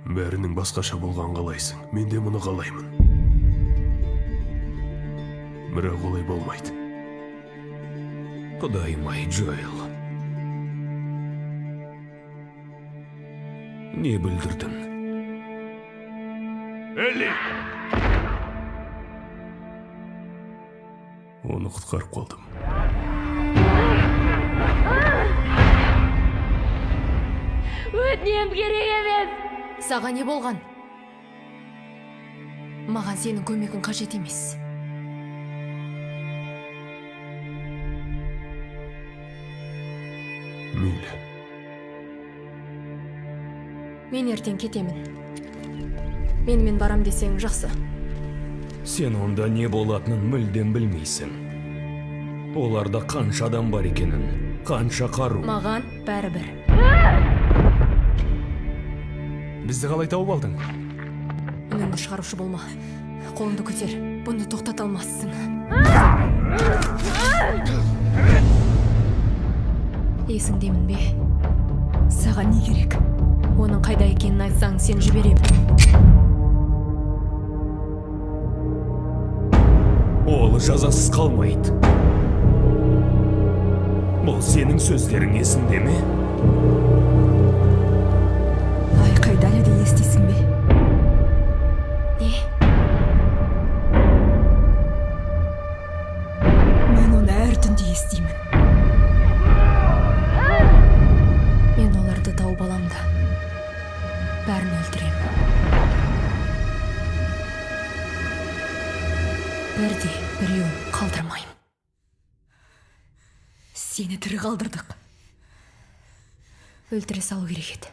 Бәрінің басқаша болған қалайсың. Мен де мұны қалаймын. Бірақ олай болмайды. Құдайым-ай, Джоэл. Не бүлдірдің? Элли! Оны құтқарып қалдым. Өтінем, керек емес. Саған не болған? Маған сенің көмегің қажет емес. Мейлі. Мен ертең кетемін. Менімен барам десең, жақсы. Сен онда не болатынын мүлдем білмейсің. Оларда қанша адам бар екенін, қанша қару. Маған бәрібір. Бізді қалай тауып алдың? Үніңді шығарушы болма. Қолыңды көтер. Бұны тоқтата алмассың. Есіңдемін бе? Саған не керек? Оның қайда екенін айтсаң, сен жіберем. Ол жазасыз қалмайды. Бұл сенің сөздерің есіңде ме? Айқайды әлі де естисің бе? Не? Мен оны әр түнде естимін. Мен оларды тауып алам да, бәрін өлтірем. Бірде біреуін қалдырмаймын. Сені тірі қалдырдық. Өлтіре салу керек еді.